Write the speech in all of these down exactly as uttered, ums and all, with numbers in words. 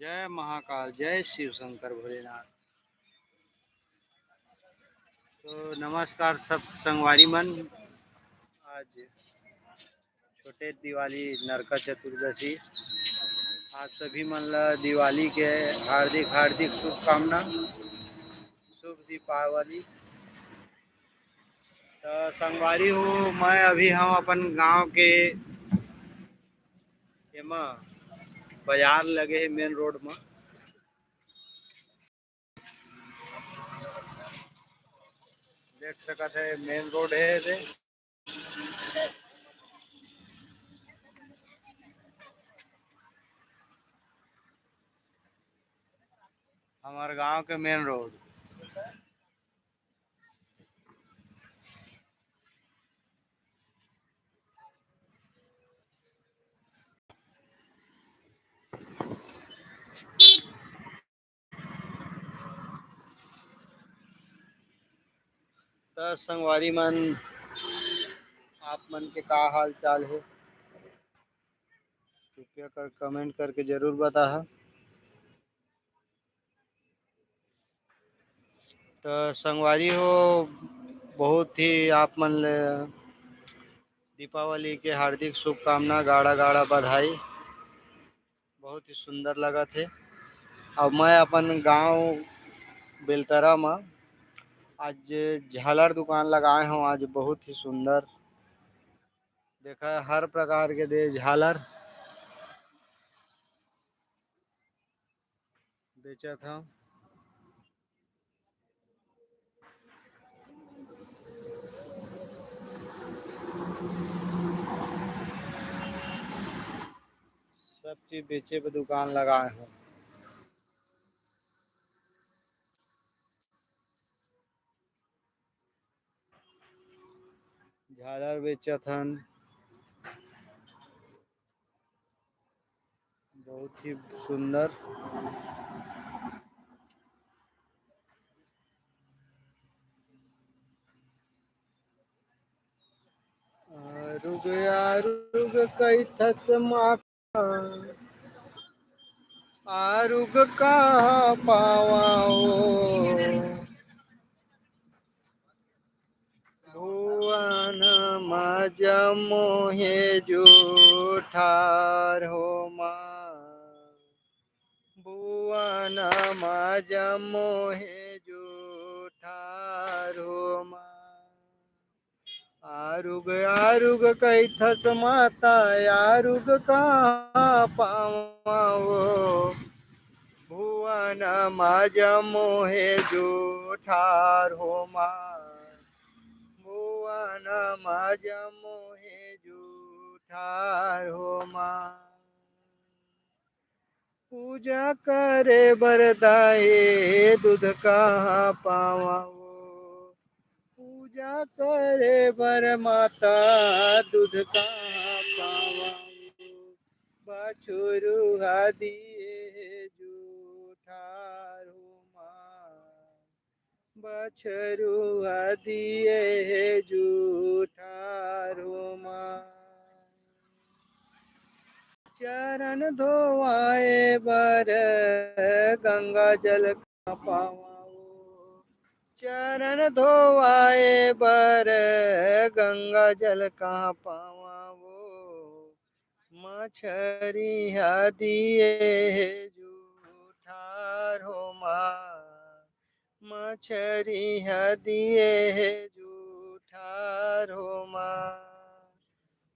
जय महाकाल, जय शिव शंकर भोलेनाथ। तो नमस्कार सब संगवारी मन, आज छोटे दिवाली, नरका चतुर्दशी, आप सभी मन ला दिवाली के हार्दिक हार्दिक शुभकामना, शुभ दीपावली। तो संगवारी हो, मैं अभी हम अपन गांव के एमा बाजार लगे हे मेन रोड म, देख सकत हे मेन रोड हे दे। हमार गांव के मेन रोड। त संगवारी मन, आप मन के का हाल चाल हे, कृपया कर कमेंट करके जरूर बताहा। त संगवारी हो, बहुत ही आप मन ले दीपावली के हार्दिक शुभकामना, गाड़ा गाड़ा बधाई। बहुत ही सुंदर लगत हे। अब मैं अपन गांव बेलतरा म आज झालर दुकान लगाए हूँ। आज बहुत ही सुंदर, देखा, हर प्रकार के दे झालर बेचत हूँ। सब चीज बेचे बर दुकान लगाए हूँ। झालर बेचत हन। बहुत ही सुंदर। आरुग आरुग कहिथस माता, आरुग कहाँ पावा ओ। भुवन म जम्मो हे जुठार हो माँ, भुवन म जम्मो हे जुठार हो माँ। आरुग आरुग कहिथस माता, आरुग कहाँ पावा ओ। भुवन म जम्मो हे जुठार हो माँ, भुवन म जम्मो हे जुठार हो माँ। पूजा करे बर दाई दूध कहाँ पावा ओ, पूजा करे बर माता दूध कहाँ पावा ओ। बछरू ह दिए हे जुठार हो माँ, बछरू ह दिए हे जुठार हो माँ। चरण धोवाए बर गंगा जल कहाँ पावा ओ, चरण धोवाए बर गंगा जल कहाँ पावा ओ। मछरी ह दिए हे जुठार हो माँ, मछरी ह दिए हे जुठार हो माँ।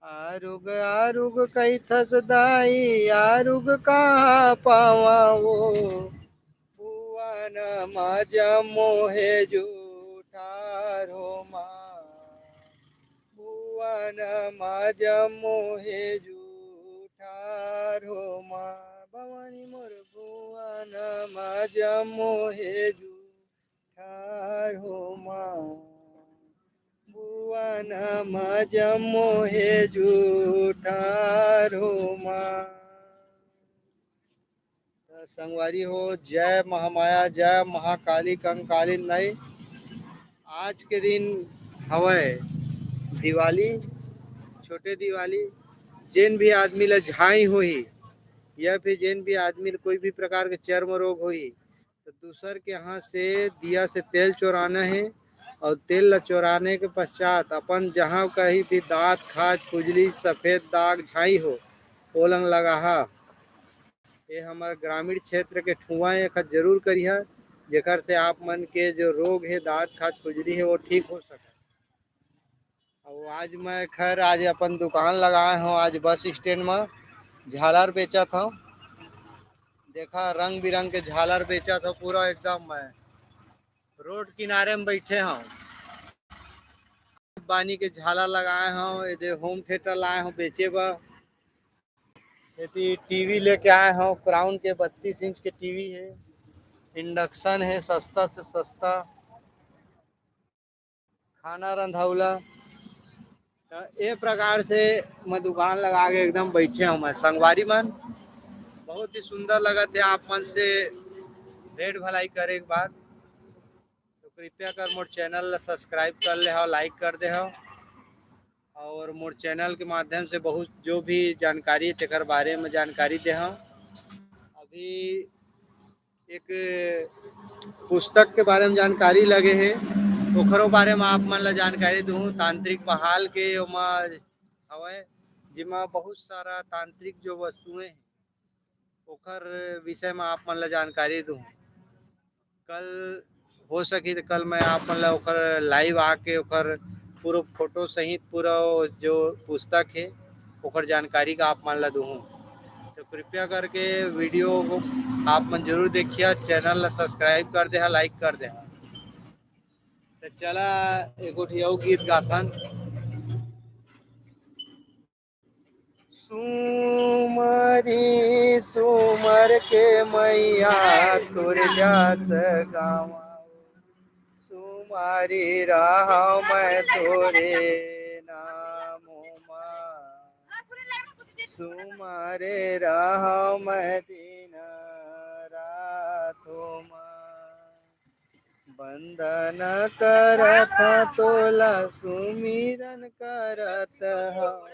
आरुग आरुग कहिथस दाई, आरुग कहाँ पावा ओ। भुवन म जम्मो हे जुठार हो माँ, भुवन म जम्मो हे जुठार हो माँ। भवानी मोर भुवन म जम्मो हे जुठार हो माँ, भुवन म जम्मो हे जुठार हो माँ। त संगवारी हो, जय महामाया, जय महाकाली कंकाली नाई। आज के दिन हवय दिवाली, छोटे दिवाली। जेन भी आदमी ला झाई होही, या फिर जेन भी आदमी ल कोई भी प्रकार के चर्म रोग होही, तो दूसर के यहाँ से दिया से तेल चोराना है और तेल ला चोराने के पश्चात अपन जहाँ कहीं भी दांत, खाज, खुजली, सफेद दाग, झाई हो, ओलंग लगाहा। ये हमर ग्रामीण क्षेत्र के ठुआ एक जरूर करिहा, जेकर से आप मन के जो रोग है, दांत, खाज, खुजली है, वो ठीक हो सके। और आज मैं खैर आज अपन दुकान लगाए हूँ, आज बस स्टैंड में झालर बेचत हूँ। देखा, रंग बिरंग के झालर बेचत हूँ, पूरा एकदम मैं रोड किनारे में बैठे हूँ। बानी के झालर लगाए हूँ, ये दे होम थिएटर लाए हूँ बेचे बर। ये टीवी लेके आए हूँ, क्राउन के बत्तीस इंच के टीवी है, इंडक्शन है, सस्ता से सस्ता खाना रंधौला। तो ये प्रकार से मैं दुकान लगा के एकदम बैठे हूँ मैं। संगवारी मन, बहुत ही सुंदर लगत है आप मन से भेंट भलाई करे के बाद। तो कृपया कर मोर चैनल ला सब्सक्राइब कर ले हो, लाइक कर दे हो, और मोर चैनल के माध्यम से बहुत जो भी जानकारी है, तेकर बारे में जानकारी दे हो। अभी एक पुस्तक के बारे में जानकारी लगे हे, ओखरो बारे में आप मन ला जानकारी दूँ। तांत्रिक बहाल के ओमा हवय, जेमा बहुत सारा तांत्रिक जो वस्तुएं हैं, ओखर विषय में आप मन ला जानकारी दूँ। कल हो सकी तो कल मैं आप मन ला ओखर लाइव आके ओखर पूरा फोटो सहित पूरा वो जो पुस्तक है, ओखर जानकारी का आप मन ला दूँ। तो कृपया करके वीडियो को आप मन जरूर देखिए, चैनल ला सब्सक्राइब कर दे, लाइक कर दे। तो चला, एक ठो अउ गीत गाथन। सुमरी सुमर के मैया तोर जस गावा, सुमरी रहव मैं तोरे नाम मा, सुमरे रहव मैं दिन रात मा। वंदन करत तोला सुमिरन करत हव,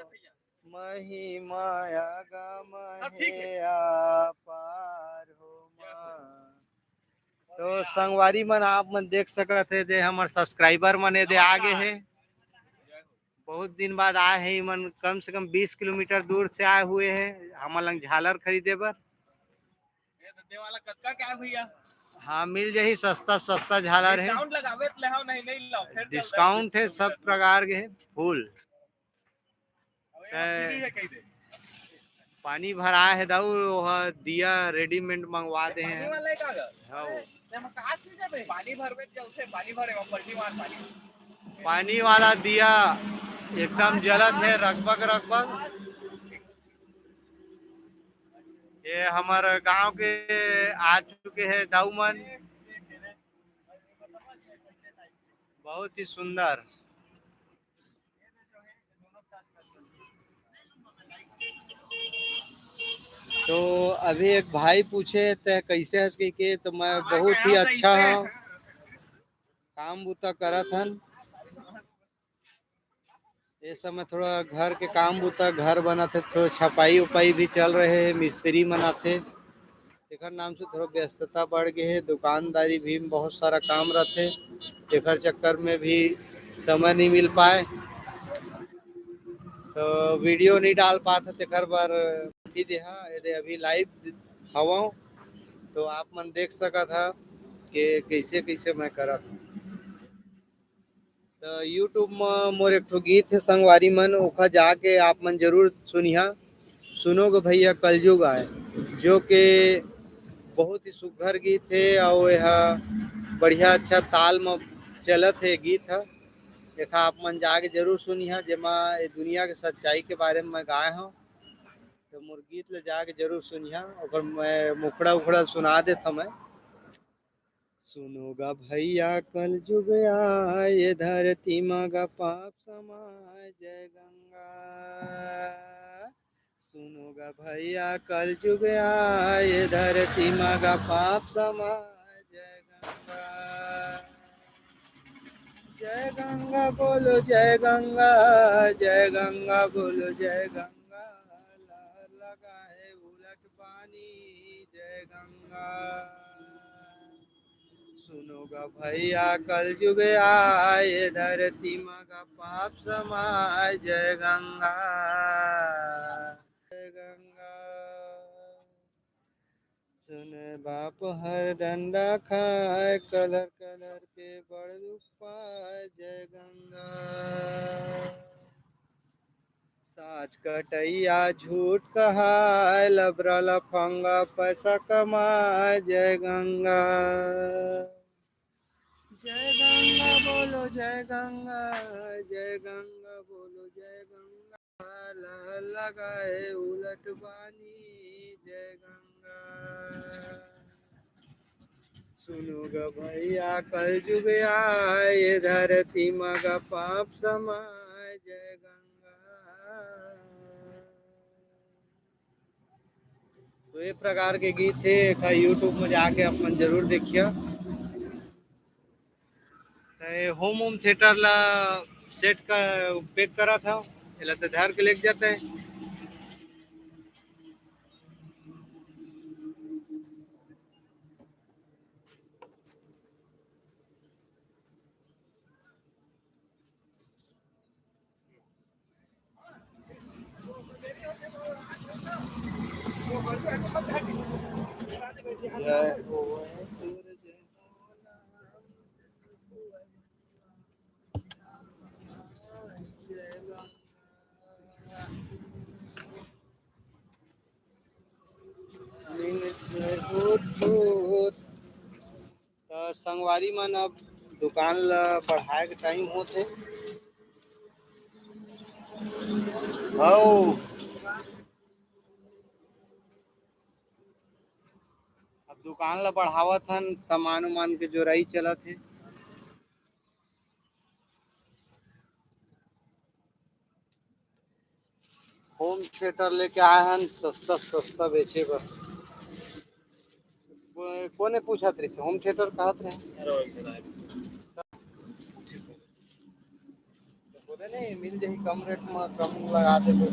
महिमा अगम हे अपार हो माँ। तो संगवारी मन, आप मन देख सकत हे, दे हमर सब्सक्राइबर मन ए दे आगे हे। बहुत दिन बाद आए हे इमन, कम से कम बीस किलोमीटर दूर से आए हुए हे हमर लंग झालर खरीदे बर। ये दे वाला कतका क्या भैया? हाँ, मिल जाही, सस्ता सस्ता झालर हे। डिस्काउंट लगावे त लेहाव, नहीं, नहीं लाओ, फिर चल रहा है डिस्काउंट हे, सब प्रकार के हे, फुल। अबे, ये फ्री है कही दे। पानी भराए हे दाऊ, ओह दिया रेडीमेड मंगवा दे पानी हैं। वाला है का गा? हाँ। अरे, ते हम का चीज है बे? पानी भरवे के उसे पानी भरे, हम पलटी मार पानी। पानी वाला दिया एकदम जलत हे, रकबक रकबक। ये हमर गांव के आ चुके हैं दाऊ मन, बहुत ही सुंदर। तो अभी एक भाई पूछे, "तै कैसे हस?" कहिके, तो मैं बहुत ही अच्छा हूँ, काम बुता करत हन। ये समय थोड़ा घर के काम बुता, घर बनत हे, थोड़ा छपाई उपाई भी चल रहे हे, मिस्त्री मन आथे, तेखर नाम से थोड़ा व्यस्तता बढ़ गे हे। दुकानदारी भी बहुत सारा काम रथे, तेखर चक्कर में भी समय नहीं मिल पाए, तो वीडियो नहीं डाल पात हे, तेखर बर भी देहा। ये दे अभी लाइव हवं, तो आप मन देख सकत हा कि कैसे कैसे मैं करत हूँ। तो YouTube म मोर एक ठो गीत हे संगवारी मन, ओखा जाके आप मन जरूर सुनिहा। सुनो ग भैया कलजुग आए, जो के बहुत ही सुघर गीत हे, अउ एहा बढ़िया अच्छा ताल म चलत हे गीत ह। एखा आप मन जाके जरूर सुनिहा, जेमा ए दुनिया के सच्चाई के बारे म मैं गाए हंव। तो मोर गीत ल जाके जरूर सुनिहा, ओकर मैं मुखड़ा उखड़ा सुना देथंव मैं। सुनो गा भैया कलजुग आए, धरती मा गा पाप समाए, जय गंगा। सुनो गा भैया कलजुग आए, धरती मा गा पाप समाए, जय गंगा। जय गंगा बोलो जय गंगा, जय गंगा बोलो जय गंगा। लहर लगा है उलट पाए, सुनो ग भैया, कलयुग आय, धरती म ग पाप समाय। जय गंगा, जय गंगा। सुन बाप हर डंडा खाय, कलर कलर के बड़ दुख पाय। जय गंगा। साच कटइया झूठ कहाय, लबरा लफंगा पैसा कमाय। जय गंगा, जय गंगा बोलो, जय गंगा, जय गंगा बोलो, जय गंगा। ला लगाए उलट बानी। जय गंगा। सुनो ग भैया, कलयुग आय, धरती म ग पाप समाय। जय गंगा। तो ये प्रकार के गीत हे, एखर YouTube में जाके अपन जरूर देखिए। तो ये होम होम थिएटर ला सेट कर, पैक करा था, एला तो धर के लेके जाता है। त संगवारी मन, अब दुकान ल बढ़ाए के टाइम होत हे। हौ, अब दुकान ल बढ़ावत हन, सामान उमान के जोराई चलत हे। होम थिएटर लेके आए हन, सस्ता सस्ता बेचे बर। को-, कोने पूछत रहिस, होम थिएटर कहत रहे। बोले, "नहीं, मिल जाही कम रेट में, कम लगा देबो।"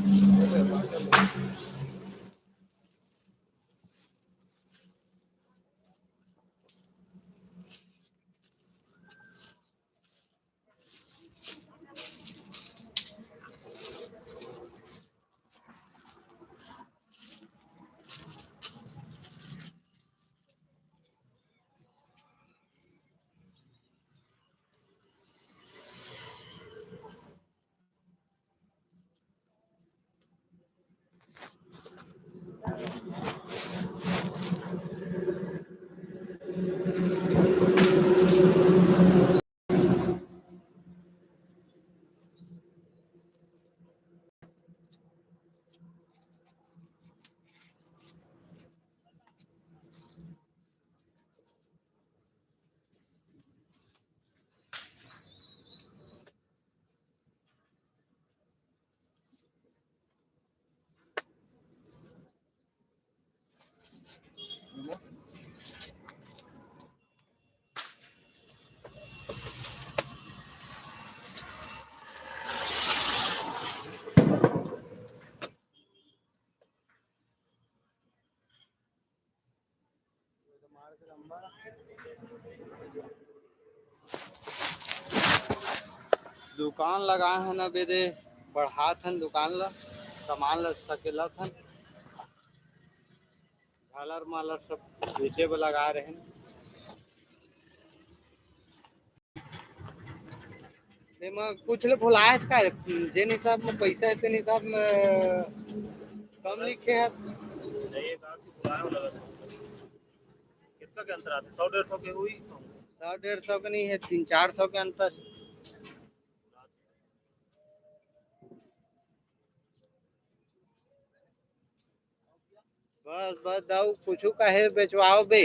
दुकान लगाए हन, अब एदे बढ़ात हन दुकान ला, सामान ला सकेलत हन, झालर मालर सब बेचे बर लगा रहे हन। एमा कुछ ले भुलाएच का रे? जेन हिसाब में पैसा हे, तेन हिसाब में कम लिखे हस। नहीं, एक आध तो भुलाए वाला था। कितना के अंतर आते? सौ डेढ़ सौ के हुई? सौ डेढ़ सौ के नहीं है, तीन चार सौ के अंतर। बस, बस, दाऊ, कुछु काहे बेचवाओ बे?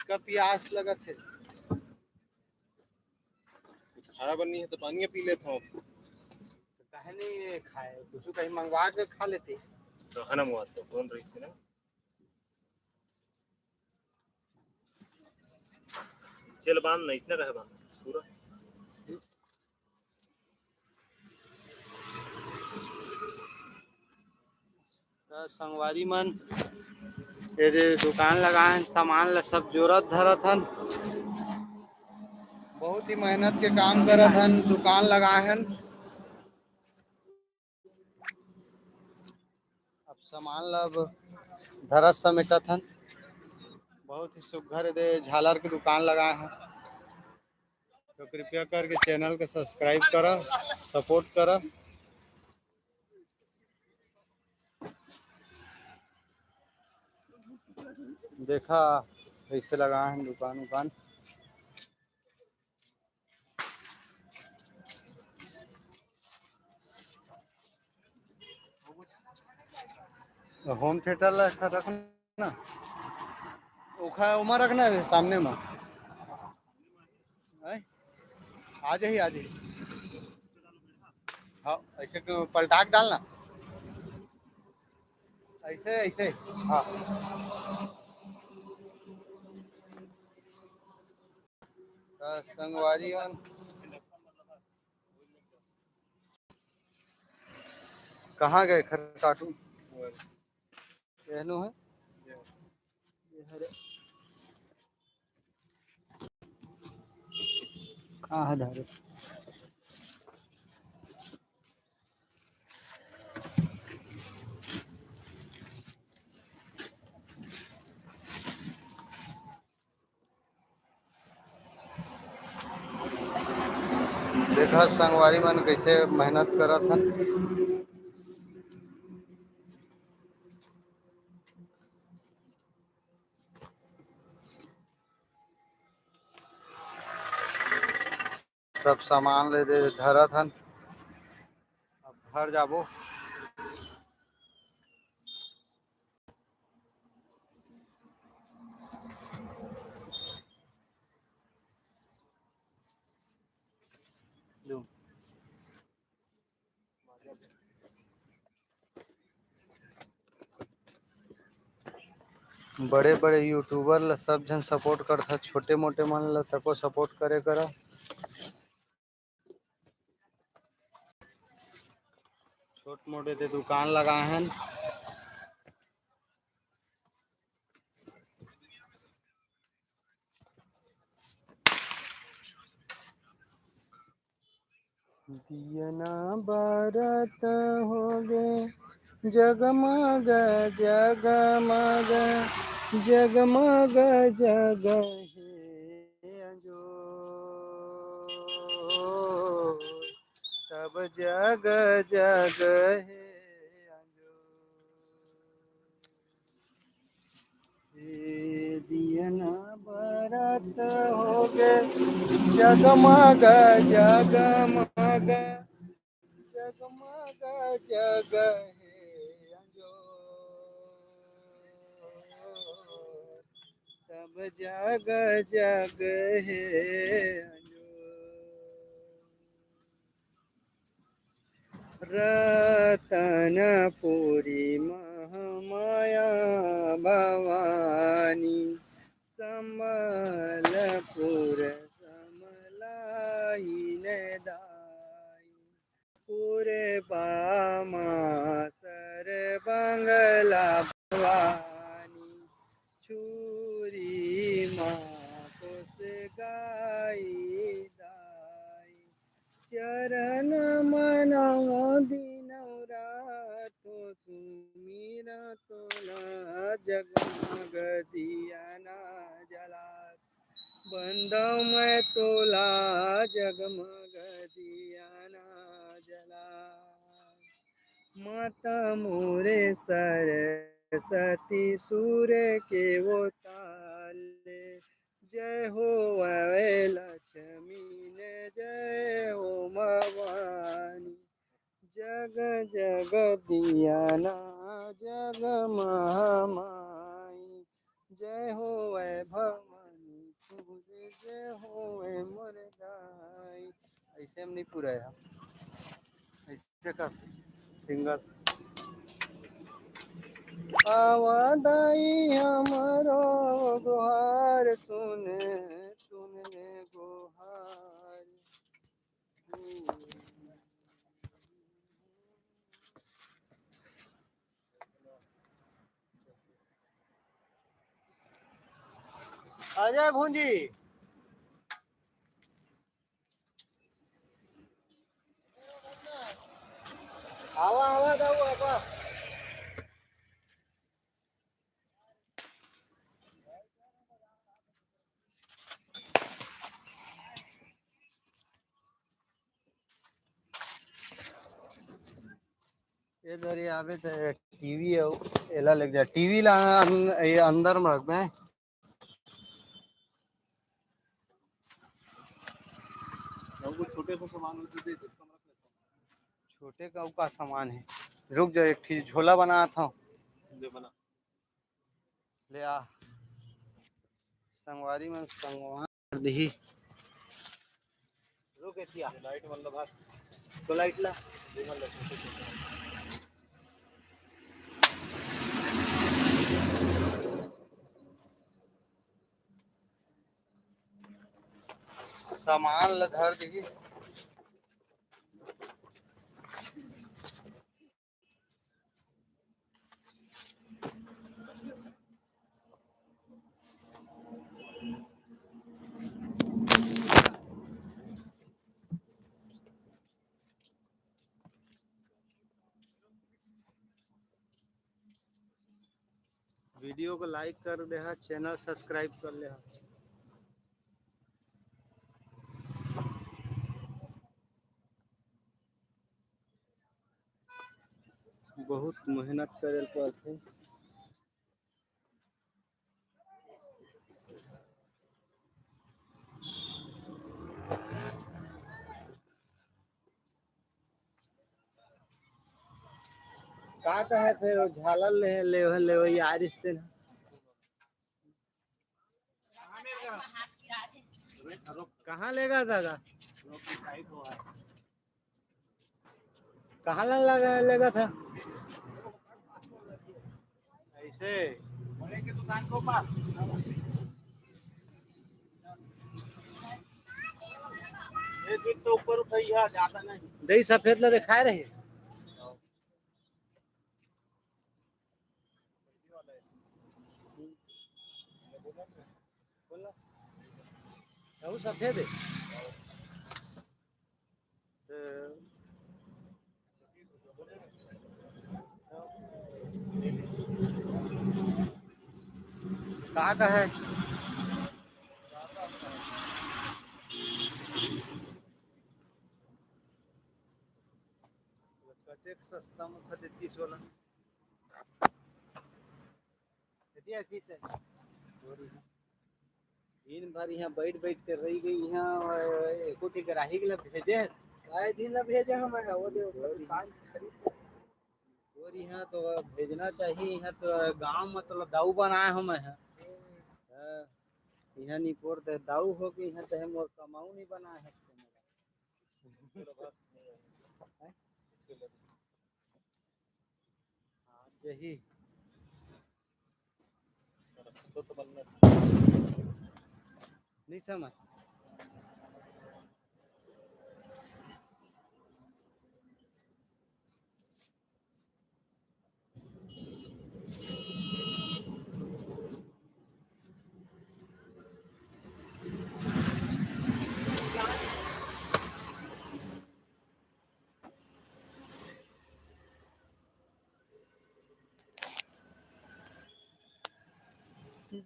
का पियास लगत हे। कुछ खाया बर नहीं है तो पानी पी लेता हूँ। काहे नहीं खाए, कुछ कहीं मंगवा के खा लेते। तो है ना, मुआ तो कौन रही से ना। चल बांध ना, इसने कहे बांध पूरा। त संगवारी मन, ये दे दुकान लगाए हन, सामान ला सब जोरत धरत हन। बहुत ही मेहनत के काम करत हन, दुकान लगाए हन। अब सामान ला अब धरत समेटत हन। बहुत ही सुघर दे झालर के दुकान लगाए हन। तो कृपया करके चैनल के सब्सक्राइब करा, सपोर्ट करा। देखा, ऐसे लगाए हन दुकान उकान। होम थिएटर ला एक ठा रखना, ओखा ओमा रखना है सामने में। हैं? आ जाही, आ जाही। हाँ, ऐसे को पलटा के डालना। ऐसे, ऐसे। हाँ। त संगवारी मन, कहाँ गए खरकाटू? एहनो है। ये हरे। कहाँ है धारे? देखा संगवारी मन कैसे मेहनत करत हन। सब सामान ले दे धरत हन। अब घर जाबो। बड़े बड़े यूट्यूबर ला सब झन सपोर्ट करथस, छोटे मोटे मन ला सबो सपोर्ट करे करा। छोट मोटे ते दुकान लगाए हन। दियना बरत होगे जगमग जगमग, जगमग जग हे अंजोर। सब जग जग हे अंजोर। ए दियना बरत होगे जगमग जगमग, जगमग जग हे अंजोर। सब जग जग हे अंजोर। रतनपुरी महामाया भवानी, संबलपुर समलाइन दाई। पूरबा मा सरबंगला भवानी, छुरी मा कोस गाई दाई। चरण मनाओ दिनौ रातो, सुमिरौं तोला जगमग दियना जला। बंदौं मैं तोला जगमग दियना जला। माता मोरे सरस्वती सुर के वो ताले, जय होवै लक्ष्मी ने जय हो भवानी। जग जग दियना जगमग माई, जय होवै भवानी। जय हो ए मोर दाई। ऐसे हम नहीं पूरा है, ऐसे कर सिंगर। आवा दाई हमरो गोहार सुन, सुन ले गोहार। अजय भूंजी, आवा, आवा, दाऊ, आवा। ये दरी आवे त टीवी अउ एला लेके जा। टीवी ला अन-, ये अंदर में रखबे। अउ कुछ छोटे से सामान होते दे दे। छोटे का, का सामान है? रुक जा, एक ठे झोला बनात हूँ। ले बना। ले आ। संगवारी मन संगवार दिही। रुक एतिया। लाइट मन ला भाग। तो लाइट ला। दे मन ला छोटे छोटे। सामान ला धर दिही। वीडियो को लाइक कर दे हा, चैनल सब्सक्राइब कर ले हा। बहुत मेहनत करे ल पड़थे। का कहे फिर वो झालर ले, ले, ले, ले, यार, इस दिन। कहाँ लेगा दादा? कहाँ ला लगा, लेगा था? ऐसे। बड़े के दुकान को पास। एक फीट तो ऊपर उठाइए, ज्यादा नहीं। दही सफेद ला दिखाए रहे। बोला। अउ सफेद है। तो का का है? कतेक सस्ता में खरीदे तीस वाला। एती, एती ते। दिन भर यहाँ बैठ बैठ के रह गई। यहाँ एको ठी ग्राहक ला भेजे, काय दिन ला भेजे हम है, वो दे, वो दुकान खरीद। और यहाँ तो भेजना चाहिए, यहाँ तो गांव में तो दाऊ बनाए हम है। हाँ, यहाँ निपोर दे दाऊ हो के यहाँ तो मोर कमाऊ नहीं बनाए है। हाँ, यही। नहीं समझ।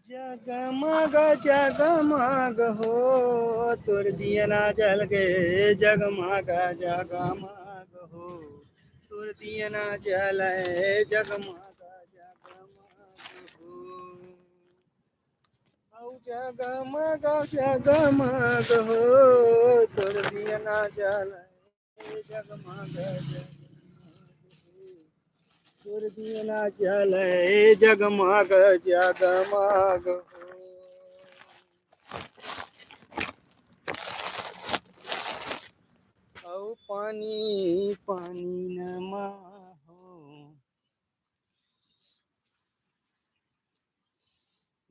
जगमग जगमग हो तोर दियना जल गे, जगमग जगमग हो तोर दियना जल, जगमग जगमग हो। अउ जगमग जगमग हो तोर दियना जल, जगमग जगमग हो तोर दियना जल, जगमग जगमग हो। पानी पानी नमा हो।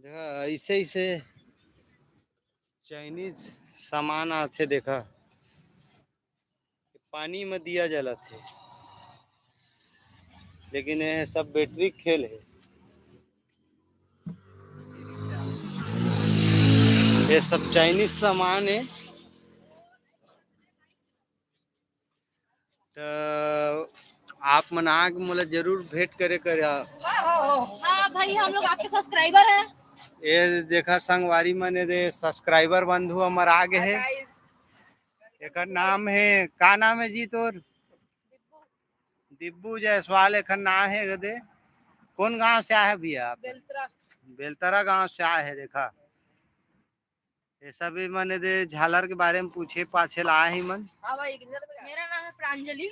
देखा, ऐसे ऐसे चाइनीज सामान आथे, देखा, पानी में दिया जलत हे, लेकिन ये सब बैटरी खेल है। ये सब चाइनीज सामान है। तो आप मन आग मोला जरूर भेंट करे कर। हाँ भाई, हम लोग आपके सब्सक्राइबर हैं। ये देखा संगवारी मन, ये दे सब्सक्राइबर बंधु हमर आगे है। एकर नाम है, का नाम है जी तोर? दिब्बू जायसवाल एकर नाम है। दे, कौन गांव से आए है भैया आप? बेलतरा। बेलतरा गांव से आए है। देखा, ये सभी मन दे झालर के बारे में पूछे पाछे ला आए ही मन। हाँ भाई, मेरा नाम है प्रांजलि।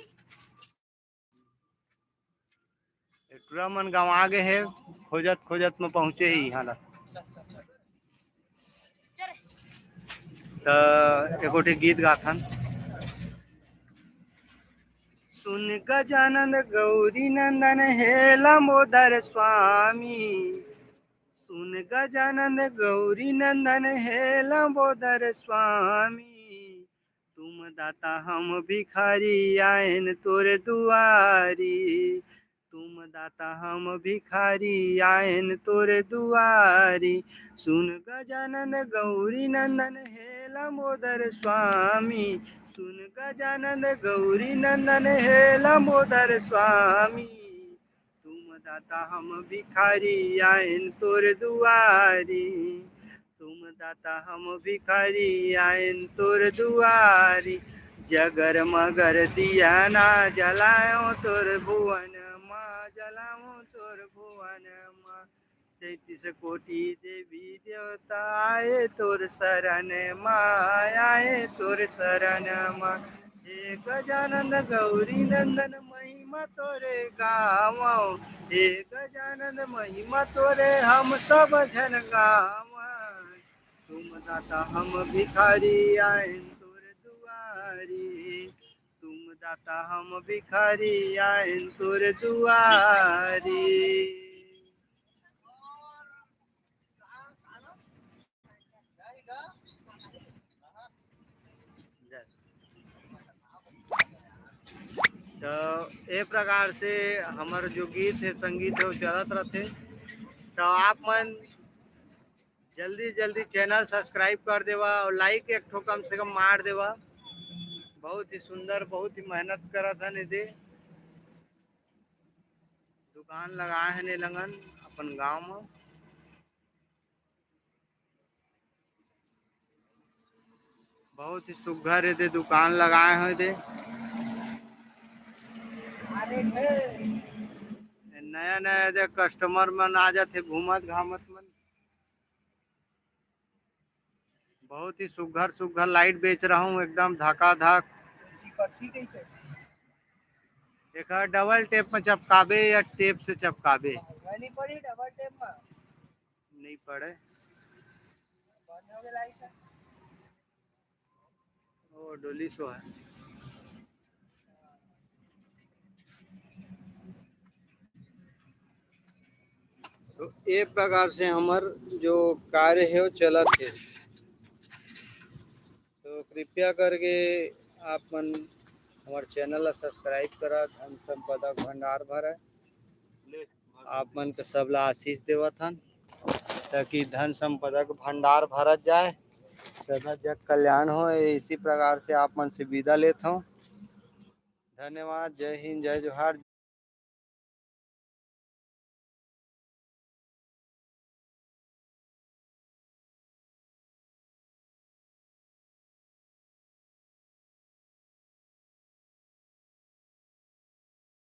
ये टूरा मन गंवा गे हे, खोजत खोजत में पहुंचे ही यहाँ ला। त एकोठे गीत गाथन। सुन गजानंद गौरी नंदन हे लंबोदर स्वामी। सुन गजानंद गौरी नंदन हे लंबोदर स्वामी। तुम दाता हम भिखारी आएन तोर दुआरी। तुम दाता हम भिखारी आएन तोर दुआरी। सुन गजानंद गौरी नंदन हे लंबोदर स्वामी। सुन गजानंद गौरी नंदन हे लंबोदर स्वामी। तुम दाता हम भिखारी आएन तोर दुआरी। तुम दाता हम भिखारी आएन तोर दुआरी। जगर मगर दिया ना जलायो तोर भुवन मा, जलायो तोर भुवन मा। तैंतीस कोटि देवी देवता आए तोर शरण मा, आए तोर शरण मा। हे गजानंद गौरी नंदन महिमा तोरे गावो। हे गजानंद महिमा तोरे हम सब झन गावो। तुम दाता हम भिखारी आएन तोर दुआरी। तुम दाता हम भिखारी आएन तोर दुआरी। तो ए प्रकार से हमर जो गीत है, संगीत है, वो चलत रहते। तो आप मन जल्दी जल्दी चैनल सब्सक्राइब कर देवा और लाइक एक ठो कम से कम मार देवा। बहुत ही सुंदर, बहुत ही मेहनत करत हन एदे। दुकान लगाए हन ए लंगन अपन गांव में। बहुत ही सुग्घर एदे दुकान लगाए हो एदे। नया नया एदे कस्टमर मन आ जाथे घूमत घामत मन। बहुत ही सुग्घर सुग्घर लाइट बेच रहा हूँ, एकदम धकाधक। एकर डबल टेप में चपकाबे या टेप से चपकाबे? नहीं पड़ी डबल टेप में। नहीं पड़े। बंद हो गया लाइट। ओ, डोली सो है। तो ए प्रकार से हमर जो कार्य है वो चलत है। तो कृपया करके आप मन हमर चैनल ला सब्सक्राइब करा, धन संपदा के भंडार भरा। आप मन के सब ला आशीष देवत हन, ताकि धन संपदा के भंडार भरत जाए, सदा जग कल्याण हो। इसी प्रकार से आप मन से विदा लेत हूँ। धन्यवाद। जय हिंद, जय जोहार।